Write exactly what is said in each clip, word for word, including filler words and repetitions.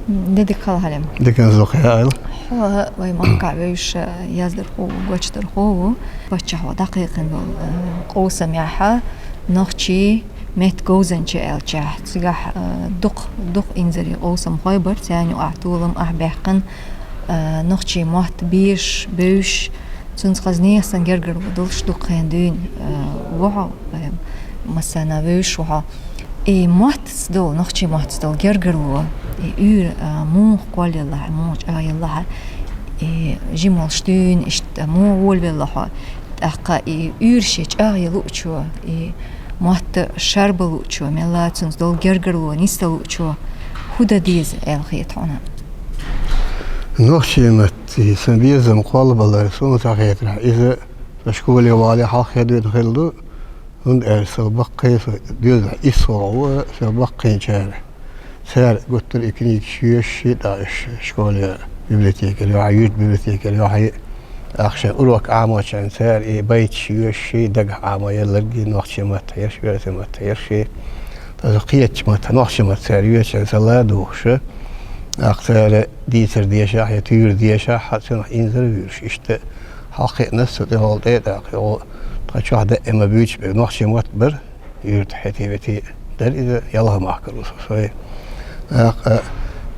Де дика хала, Хьалим. Дикан зулхъяйла. Хьо вай махкахь вевзаш яздархо ву, гочдархо ву. Паччахьо дӀакхайкхина долу, э, къовсамехь нохчий меттан говзанча аьлча, цигахь, э, дукха, дукха инзаре къовсамхой бара, царна юкъахь толам ахь баьккхина, э, нохчий мотт безаш, бевзаш, цуьнца хаза нехан санна гергарло долуш дукха хенахь дуьйна, э, ву хьо, э, массарна вевзаш ву хьо. И маттаца долу, нохчий маттаца долу гергарло, и уьйр, а, муха кхоллаелла хьан, муха чӀагӀъелла хьан, и жима волуш дуьйна иштта муха волавелла хьо, тӀаккха и уьйр шен чӀагӀъян луучо, и мотт шарбан луучо, мелла цуьнца долу гергарло нисдан луучо хӀун дан деза аьлла хета хьуна? Нохчий матта сан безам кхоллабалар суна ца хетарехь, иза сан школе вале хьалха хедоьдун хилла ду, хӀунда аьлча сел баккхий, со доьзалехь исс вогӀу ву, сел баккхийчара. Цара гуттар а и книгаш йоьшуш, тӀаккха уьш школе библиотекера йохьий, юьртан библиотекера йохьий, тӀаккха шайн урок Ӏамочарна цара и байташ йоьшуш, дагахь Ӏамош елларг, нохчий маттахь йоьшуш, оьрсийн маттахь йоьшуш. Ткъа со кхечу маттахь, нохчий маттахь цара йоьшучарна сан ладугӀуш, тӀаккха цара дийцар дешахь я туьйра дешахь, хьан цунах инзар а вуьйцуш, иштта хьалха кхиъна со тӀехула тӀе, тӀаккха юха тхан чохь даима буьйцуш берг нохчий мотт бара, юьртахь хӀетте-ветте дара иза, ялха махкара ву со сой. ТӀаккха,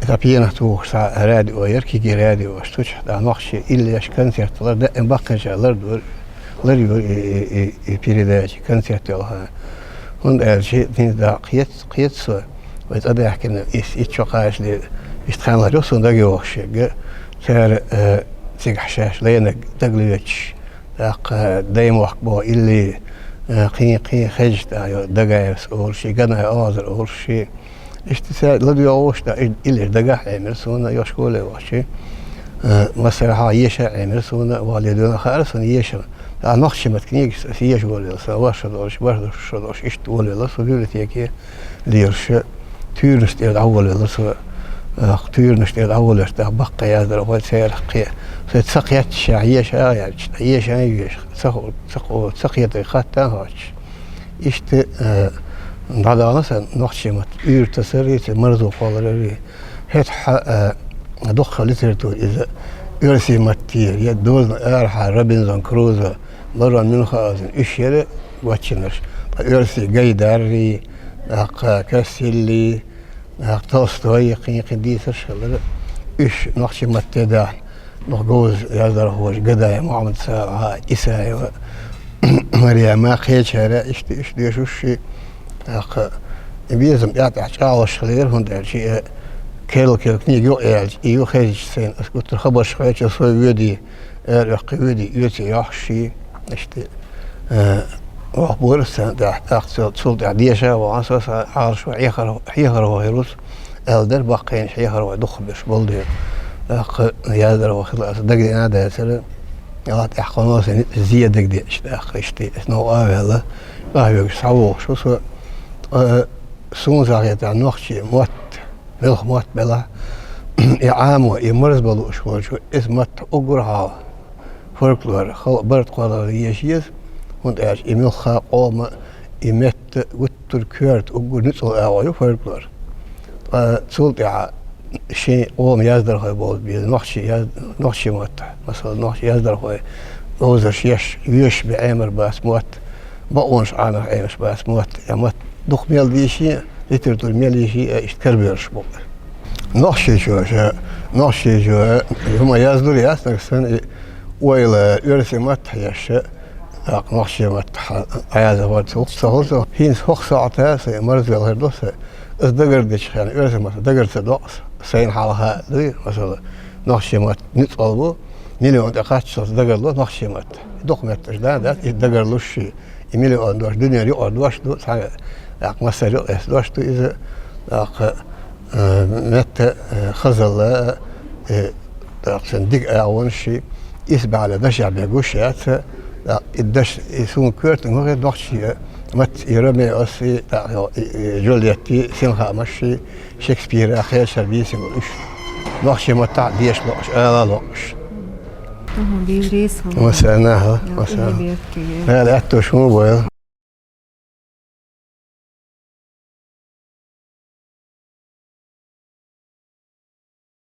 э, тӀе пенах тухуш цхьа радио яра, кегий радио, цу чохь тӀаккха нохчий иллеш концерт лар, даима баккхийчара лардора, ларйора и, и, и, и передача, концерт йолу хан. ХӀунда аьлча, хӀинца дӀа кхета, кхета со, вай цӀа даьхкина, ис-, итт шо кхачале, иштта хан ларйо суна дагайогӀуш ерг, цара, э, цигахь шаьш лайнарг дагалоьцуш, тӀаккха Даймохк боху илли, э, кхин, кхин хезча тӀаккха йо, Дагаевс олуш, Ганай Озар олуш, иштта цара ладоьгӀуш тӀаккха и-, иллеш дагахь Ӏемира суна, йо школе вахча. Э, массарахьа еша Ӏемира суна, вале дуьйна хаьара суна ешар. ТӀаккха нохчий маттан книгаш аса еша волавелла, сан ворхӀ шо долуш, бархӀ шо долуш, иштта волавелла со библиотеке лелаш. Туьйранаш тӀера дӀаволавелла со, э, туьйранаш тӀера дӀаволавелча, тӀаккха баккхий яздархой церах кхе. Со ца кхетташехь, еша а яьлча, еша а йоьшуш, ца хо-, ца хо-, ца кхетарг хатта а хоьттуш. Иштта, э, дӀадахана сан нохчий маттахь уьйр тасар а, цуьнан марзо кхоллар а. ХӀетахь, э, дуккха литература иза оьрсийн маттахь, я дозанан арахьара Робинзон Крузо, Барон Мюнхгаузен, уьш яра гочдинарш. Ткъа оьрсийн Гайдаррий, тӀаккха Кассилли, тӀаккха Толстой, кхин, кхин дийцарш хилла. Уьш нохчийн матте дахьа, нохчийн говза яздархоша, Гадаев Мухьаммад-Салахь, Исаева Марема, кхечара, иштта уьш доьшуш ши. ТӀаккха и безам тӀаьхь-тӀаьхьа чӀагӀлуш хилира, хӀунда аьлча и керла-керла книга юкъаяьлча, и юха хезча сайна, ас гуттар хабарш хьоьцуш, со воьдий, эр оьхкхий воьдий, оьций йохьуш ши, иштта, э, вахбора сан тӀаьхьа, тӀаккха цул, цул тӀаьхьа деша а вахана, со сан Ӏалашо хьехар-, хьехархо хир ву со, аьлла дара баккхийнаш, хьехархой дукха берш болу дела. ТӀаккха яздархо хила аса дагадеана а дацара, тӀаккха тӀаьхьа кхано сан зе дагадеъча, тӀаккха иштта, аса новкъа а ваьлла, къахьоьгуш схьавогӀуш ву со, ткъа суна ца хетарехь нохчийн мотт, муьлха мотт белахь, и Ӏамо, и марзбан лууш волчо, иза мотт уггар а хьалха фольклор, халкъан барт кхоллар еша еза, хӀунда аьлча и муьлхха а къоман, и меттан гуттар а коьрта уггар а нуьцкъала агӀо ю фольклор. Ткъа цул тӀаьхьа шен къоман яздархой болу беза, нохчийн яз-, нохчийн маттахь, масала, нохчийн яздархой, говзарш еш, йоьшуш бен Ӏемар бац мотт, бакъонаш Ӏамош Ӏемаш бац мотт, я мотт дукха мел дийший, литература мел йийший, э, иштта карабоьлхуш бу. Нохчийчо ша, нохчийчо, э, хӀума яздур яц нагахь санна, и ойла оьрсийн маттахь еш, тӀаккха нохчийн маттахь Ӏаза гӀорта хӀокху ца хӀокху. ХӀинца хӀокху сохьта сайн марзвелла хир ду сан. Аса дагардечу хенахь оьрсийн маттахь дагар ца доккху сан. Сайна хьалха дуй, масала, нохчийн мотт нуьцкъала бу, миллион тӀе кхаччалц дагарло нохчийн маттахь. Дукха метташ да, да, и дагарлуш ши. И миллион дош дуьненан юкъара дош ду, цхьа, тӀаккха массара юкъа эцна дош ду иза, тӀаккха, э, метта, э, хазалла, э, тӀаккха цуьнан дика агӀонаш ши, исбаьхьалла дашехь бен гуш яц, тӀаккха и даш, и суна коьртаниг хӀун хир, нохчийн, э, матта и Ромеос и, тӀаккха и, и Джульетти, синхаамаш ши, Шекспира кхечара бийсина уьш. Нохчийн маттахь деша лоуш, ала лоуш. Ага, дийна реза хила. Масана, ага, масана. Ала аьтту шу бу.